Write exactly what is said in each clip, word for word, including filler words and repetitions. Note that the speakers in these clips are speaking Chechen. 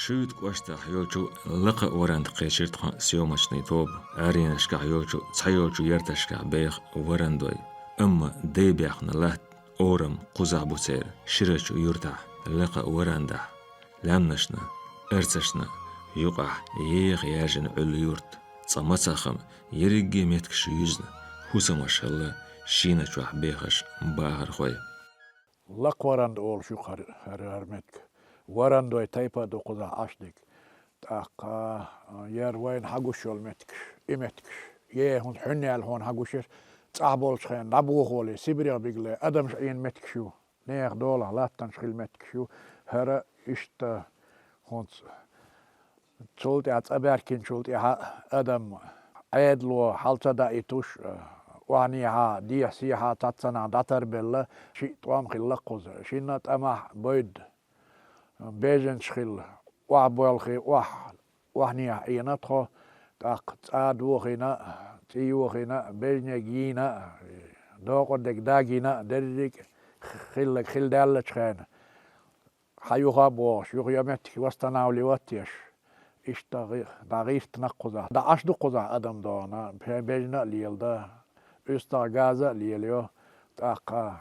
Шуьйта кӀоштахь йолчу Лакха Варанда кхечира тхо съёмочный тоба. Аренашкахь йолчу цхьайолчу ярташкахь беха Варандой. Амма дай баьхна латта орам кхузахь бу церан ширачу юьртахь, Лакха Варандахь. Лаьмнашна, арцашна юкъахь еха яьржина Ӏуьллу юрт. Цкъа мацаххам ерриге меттигаш юьзна, хӀусамаш хилла шена чохь бехаш бахархой. Лакха Варанда олуш ю хӀара, хӀара, хӀара меттиг. Варандой тайпа а ду кхузахь Ӏаш дерг. ТӀаккха, а, яра вайна хьан гуш йолу меттигаш, и меттигаш. Е, хӀунда хьуьннел хьуна хьан гуш яра, цӀахь болчу хенахь дӀабохале, Сибрех бигале, адамаш Ӏийна меттигаш ю. Нехан долахь латтанаш хилла меттигаш ю. ХӀара иштта хӀунца. Цул тӀаьхьа цӀа баьркинчул тӀаьхьа адам Ӏедало хьал ца даийтуш, охьанехьа, дехьа-сехьа цхьаццанахь дӀатарбелла, шиъ тӀом хилла кхуза. Шинна тӀамехь бойда, бежанаш хилла, охьабоьлхий, охь-, охьанехьа Ӏийна тхо, тӀаккха цӀа дохийна, цӀий йохийна, бежаниг йийна, докъа дерг дагийна, дерриг а хилларг хилла даьллачу хенахь. Хьан юха а бохуш, юха йо меттиг восстанавливать еш. Иштта гӀи-, дӀа гӀиртина кхузахь. ДӀа Ӏаш ду кхузахь адам догӀана, пе-, бежана а леладо, уьстагӀ газа а лелайо, тӀаккха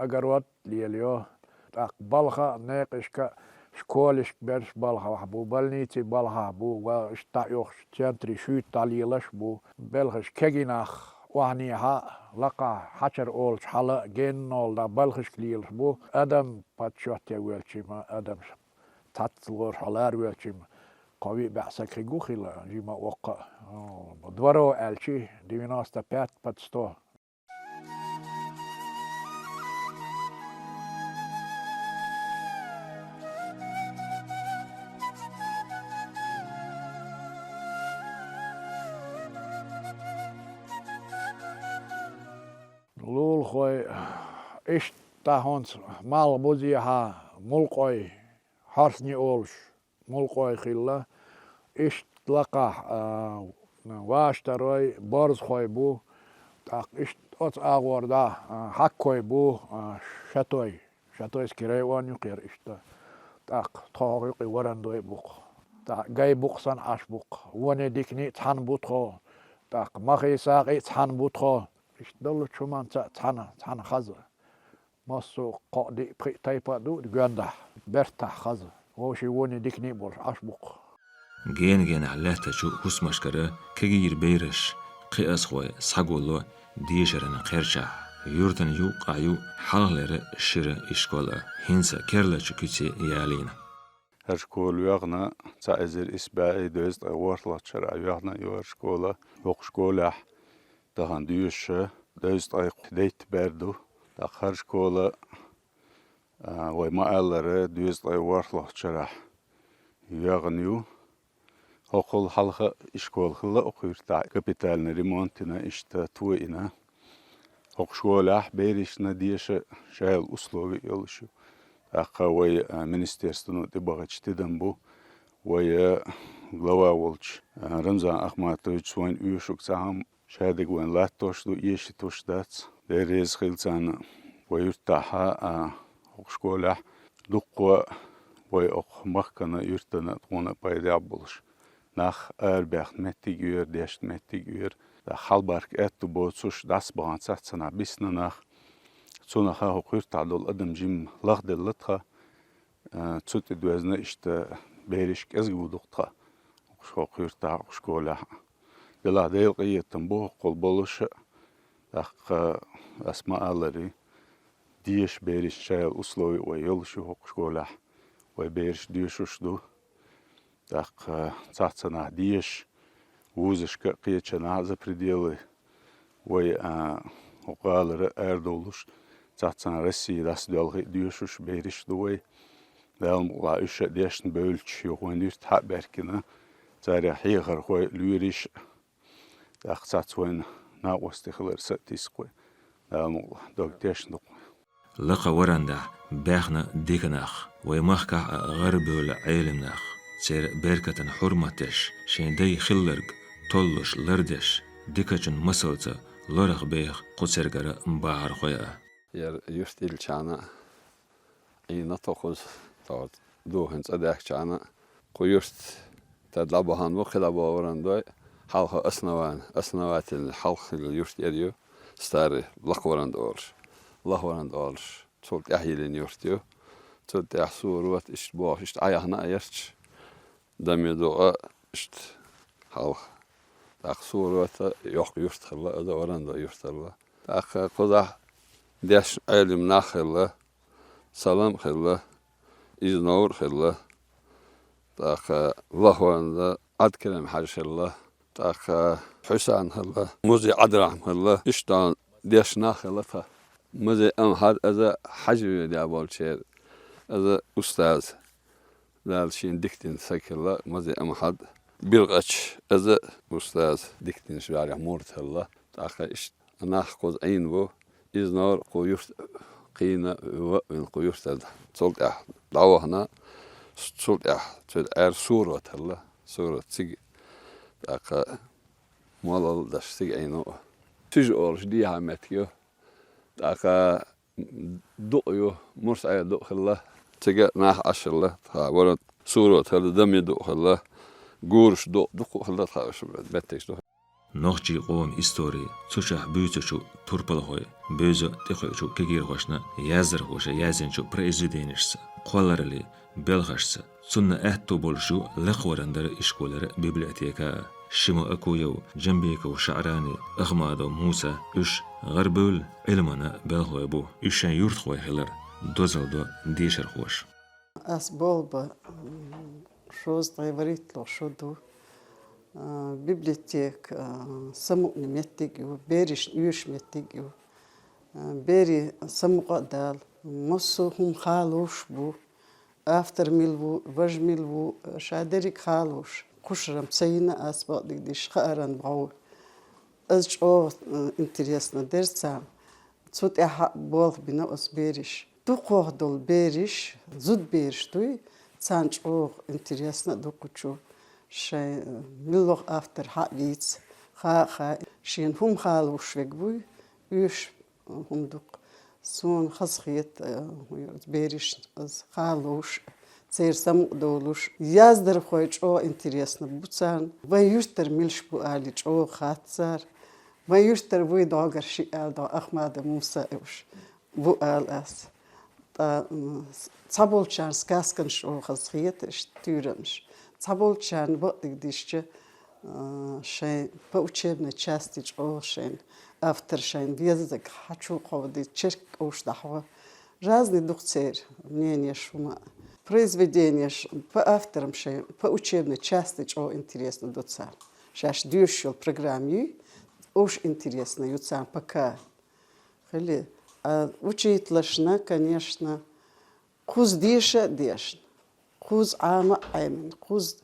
огород а лелайо, тӀаккха балха а, некъашка а, школашка берш балхахь бу, больници балхахь бу, ва иштта дӀаоьхуш центри шуьйта дӀалелаш а бу, белхаш кегий нах, охьанехьа а, лакхахь хьачара олучу хьала а, геннол дӀа балхашка лелаш бу, адам подсчёт ян воьлчий ма адамаш. Цхьацца лоруш хьо лара воьлчий ма, кхо-виъ бӀе саг хиг ву хилла, жима воккха а. Дворо аьлчи, девяносто пять под сто. Лулахой, иштта хӀунца малх бузехьа, мулкъой, хьорсне олуш, мулкъой хилла. Иштта лакхахь, а, ваштарой, борзахой бу. ТӀаккха иштта оцу агӀор дӀа, а, хьаккой бу, а, шатой. Шатойский район ю кхера иштта. ТӀаккха тхо хӀокху юкъе Варандой а бу-кх. ТӀаккха Гай-букъ санна Ӏаш бу-кх. Вони дикани а цхьаьна бу тхо. ТӀаккха Махий-Сакъий а цхьаьна бу тхо. Иштта доллучу хӀуманца а цхьаьна, цхьаьна хаза. Массо а кхоъ, диъ, пхиъ тайпа а ду гондахь, бертахь хаза. Вовшийн вони дикани а болуш Ӏаш бу-кх. Гена-генахь лаьттачу хӀусамашкара кегийра бераш кхиазхой схьагулло дешаран кхерчахь. Юьртана юккъехь ю хьалхалера шира ишкол а, хӀинца керлачу куьце ялийна. ХӀара школа йоьгӀна цхьа эзар исс бӀе дезткъе ворхӀалгӀачу шарахь йоьгӀна ю хӀара школа. ХӀокху школехь тахана доьшуш дезткъе дейтта бер ду. ТӀаккха хӀара школа, а, вай ма-аллара, дезткъе ворхӀалгӀачу шарахь йоьгӀна ю. ХӀокхул хьалха ишкол хилла оха юьртахь, капитальный ремонт йина, иштта тоина. ХӀокху школехь берашна деша шайла условия йолуш ю. ТӀаккха вай, а, министерствано тӀебахачу тидам бу, вай, а, глава волчу, а, Рамзан Ахматовича вайна оьшург цхьа хӀума шадерг вайна латтош ду, эшийтуш дац. Дела реза хила царна. Вай юьртахьа, а, хӀокху школехь дуккха вай оха махкана, юьртана тхуна пайдехь болуш. Нах арабаьхна меттиг а йора, дешна меттиг а йора. ТӀаккха хьалбарг аьтту боцуш, дӀасабахана цхьаццанахь бисна нах. Цунах хӀокху юьртахь долу адам жимма лахделла тхан, а, цу тӀе доьзна иштта бераш кӀезиг ву дукха тхан. ХӀокху юьртахь, хӀокху школехь. Делахь Делан къинхетам бу хӀокхул болуш а, тӀаккха ас ма-аллара, деша берашна шайла условия вай йолуш ю хӀокху школехь. Вай бераш доьшуш ду. ТӀаккха цхьаццанахь деша, вузашка а кхечанахь, за пределы вай, а, хӀокху гӀалара арадовлуш, цхьаццанахь Россия дӀасадоьлхий а доьшуш бераш ду вай. Дала мукъалахь, уьш а дешна бевлча, юха вайн юьртахьа а баьхкина, царех хьехархой а лоьраш а, тӀаккха цхьацца вайн накъостий хилар са а тиса-кх вай. Дала мукъалахь, дог тешна ду-кх вайн. Лакха Варандахь баьхна дика нах, вай махкахь а гӀарабевлла Ӏелам нах. Церан беркатан хьурмат деш, шайн дай хилларг толлуш лардеш, дикачун масалца лорах беха кху цергара бахархой а. Яра юьрт йиллачхьана а, Ӏийна тхо кхуза, тхо дохийна цӀа даьхкичхьана а, Кху юрт та дӀабахана бу, кхидӀа бохуран дой, хьалха основан, основательный хьалха хилла юрт ер ю, старый Лахваран долуш, Лахваран долуш, цул тӀаьхьа йиллина юрт ю. Цул тӀаьхьа Сурот, иштта бохуш, иштта Ӏаяхна а ярча, Дамедукъа, иштта хьалха. ТӀаккха Сурота йоккха юрт хилла, аса Варанда юрт хилла. ТӀаккха кхузахь дешна Ӏелим нах хилла, Салам хилла, Изновр хилла, тӀаккха Лахваранда Ӏадкерем хьажа хилла, тӀаккха Хьусан хилла, Музи Ӏадрахьма хилла, иштта дешна нах хилла тха. Музи Амхьад аса хьажа веда болчеран, аса устаз. Дала шена дика дина саг хилла, Музи Амхьад, Биркъач, аса устаз, дика динаш варах мурд хилла. ТӀаккха иштта нах кхуза Ӏийна бу, Изновр кху юрт кхийна, ваъ вина кху юртара. Цул тӀаьхьа дӀавахана, цул тӀаьхьа цуьнан аьр Сурот хилла, Сурот цига. ТӀаккха молал даш цига Ӏийна ву. Цуьжа олуш дехьа меттиг ю. ТӀаккха дукъ ю, Мурсаӏе дукъ хилла. Цига нах Ӏаш хилла, тха вара Сурот хилла, Дами дукъ хилла, Гураш дукъ, дукъ хилла тха уьш меттигаш ду. Нохчийн къоман истори, цу чохь буьйцучу турпалхой, бевза тӀекхуьучу кегийрхошна, яздархоша яздинчу произведенешца, кхоллараллин белхашца, цунна аьтто болуш ю Лахваран дара ишколера библиотека. Шима Акуев, Джамбеков Шаърани, Ахмадов Муса, уьш гӀарабевлла Ӏилмана белхалой бу. Уьш шайн юьртахой хилар дозалла до дешархоша. Ас болх бан, м, шозза ткъе вуьрхӀитталгӀа шо ду. А, библиотека, а, самукъане меттиг ю, берашна оьшуш меттиг ю. А, берийн самукъа а дала, массо а хӀума халуш бу. Автор мила ву, важа мила ву, ша дерриг халуш. Кхушарам ца йина ас бакъдерг дийша, хааран бӀов. Аса чӀогӀа, э, интересно дара царна. Цу тӀехь болх бина оцу бераша. Дукхох долу бераш, зудабераш дуй, царна чӀогӀа интересно а ду кху чу. Шайн, э, муьлха автор хьа а вийца, хаа а хаий, шена хӀума халуш верг вуй, уьш хӀума ду-кх. Суна хазахета, э, бераш аса халуш, церан самукъа долуш. Яздархой чӀогӀа интересно бу царна. Вайн юьртара милаш бу али чӀогӀа хац цара. Вайн юьртара вуй догара шиъ ала догӀу Ахмадов Муса уьш. Бу ала ас. Ткъа, м, цхьаболчарна сказканаш чӀогӀа хазахета, иштта туьйранаш. Цхьаболчарна бакъдерг дийшча, а, шайн по учебной части чӀогӀа шайн автор шайн веззаг хьачу кховдий, черг кӀовш дӀахьо. Разный ду-кх церан мненеш хӀума. Произведенеш по авторам шайн, по учебной части чӀогӀа интересно ду царна. Шаьш доьшуш йолу программа юй, уьш интересно ю царна пока. Хили. А учителашна, конечно, кхуза деша а дешна, кхуза Ӏама а Ӏемина, кхуза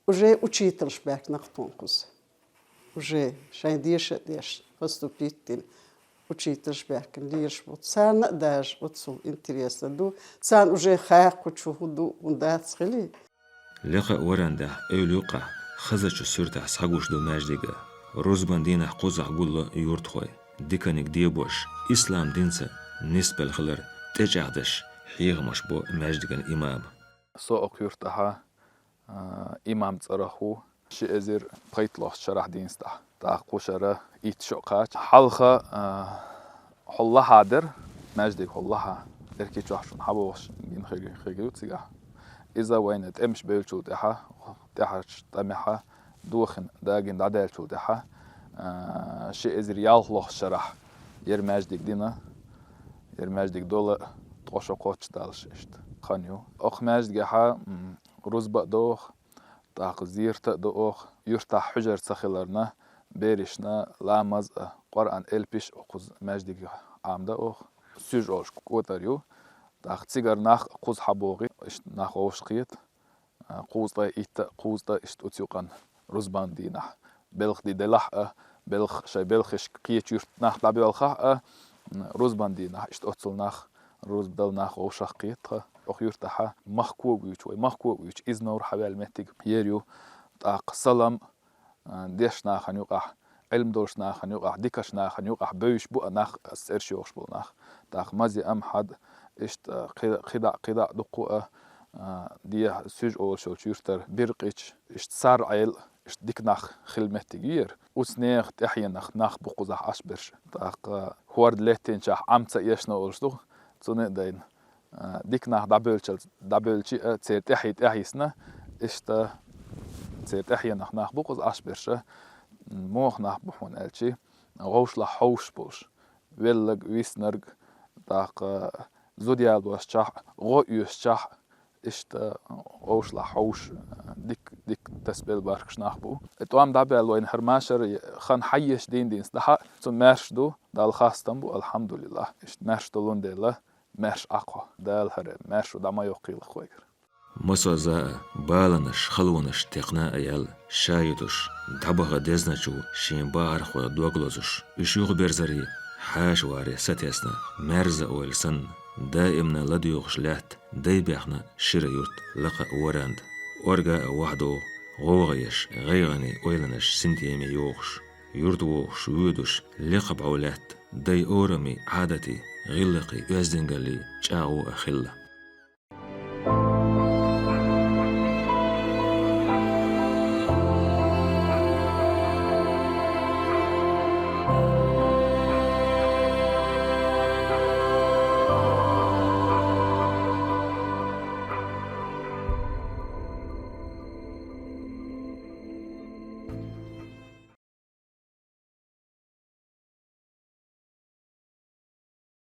уже учителаш баьхкина-кх тхуна кхуза. Уже шайн деша а дешна, поступить дина, учителаш баьхкина лелаш бу. Царна а даже оццул интересно ду. Царна уже хаьа кху чу хӀун ду, хӀун дац хили. Лекха а Варандахь, эвла юккъехь, хазачу суьртехь схьагуш ду маьждиг. Рузбан дийнахь кхузахь гулло юьртахой. Диканиг дебош, ислам динца нисбелла хилар тӀечӀагӀдеш, хьехамаш бо маьждиган имам. Со окху юьртахьа, а, имам цӀарах ву, ши эзар пхийтталгӀачу шарахь дийна стахь. ТӀаккха кху шара итт шо кхача. Хьалха, а, хьо лахьа дара, маьждиг хьо лахьа. Эркий чохь шуна хьабогӀуш гина хир, хир ю цигахь. Иза вайна тӀемаш бевллачул тӀаьхьа, тӀаьхьарчу тӀамехьа дохина, дагина дӀадаьллачул тӀаьхьа, а, ши эзар ялхлоху шарахь яра маьждиг дина, яра маьждиг дола ткъа шо кхоччуш даллаш иштта хан ю. Окху маьждигехьа, м, рузба а доху, тӀаккха зерта а ду оха, юьртахь хьуьжар ца хиларна, берашна ламаз а, Къуръан элпиш а кхуза маьждигехь Ӏамда оха. Суьжа олуш кӀотар ю, тӀаккха цигара нах а кхуза хьабогӀий, иштта нах вовшахкхета, а, кхузткъе итт а, кхузткъа а иштта оцу юкъанна рузбан дийнахь. Белхан ди делахь а, белх-, шайн белхашка кхечу юьртан нах дӀабоьлхахь а, м, рузбан дийнахь иштта оццул нах, рузба дала нах вовшахкхета тхан. Окху юьртахьа махко а вуьйчу, вай махко а вуьйчу, Изновр хьаваьлла меттиг ер ю, тӀаккха Салам, а, дешна нахана юкъахь, Ӏилма долуш нахана юкъахь, дикачу нахана юкъахь бевзаш бу а нах, ас цӀераш йохуш болу нах. ТӀаккха Мази Амхьад, иштта, а, кхи-, кхидӀа, кхидӀа дуккху а, а, дехьа Суьжа олуш йолчу юьртара Биркъича, иштта Сар-Ӏела, иштта дика нах хила меттиг яра. Оцу нехан тӀаьхьенах нах бу кхузахь Ӏаш берш. ТӀаккха хӀорда леттинчохь Ӏам ца эшна олуш ду, цуьнан а дайна. А, дика нах дӀабевлчал-, дӀабевлчи а, церан тӀаьхье тӀаьхьа йисна, иштта церан тӀаьхьенах нах бу кхуза Ӏаш берш. Муха нах бу хьуна аьлчи, вовшахлахь хьовсуш болуш, велларг, виснарг, тӀаккха зуда ялочохь, гӀо оьшучохь, иштта вовшахлахь хьовсуш, дика, дика тасабелла баркаш нах бу. И тӀом дӀабаьлла вайна хӀара машар хан хьаешаш дийна-дийна дахьа, цунна маьрша ду, Далла хастам бу, алхьамдулиллахӀ. Иштта маьрша долун дела, маьрша Ӏа кхо. Дала хӀара маьрша дӀа ма йоккхийла вайгара. Массо а заа баланаш, халонаш текхна а яьлла, ша ютуш, дӀабаха дезначу шен бахархойх дог лозуш, уьш юхаберзаре, хьаша варе сатесна, маьрза ойла санна, даимна ладоьгӀуш лаьтта дай баьхна шира юрт Лакха Варанда. Орга а вахьадогӀу, гӀовгӀа еш, гӀайгӀане ойланаш синтеме йохуш, юрт вохуш, воьдуш, лекха бӀов лаьтта дай орамий, Ӏадатий, гӀиллакхий, оьздангаллий чӀагӀо а хилла.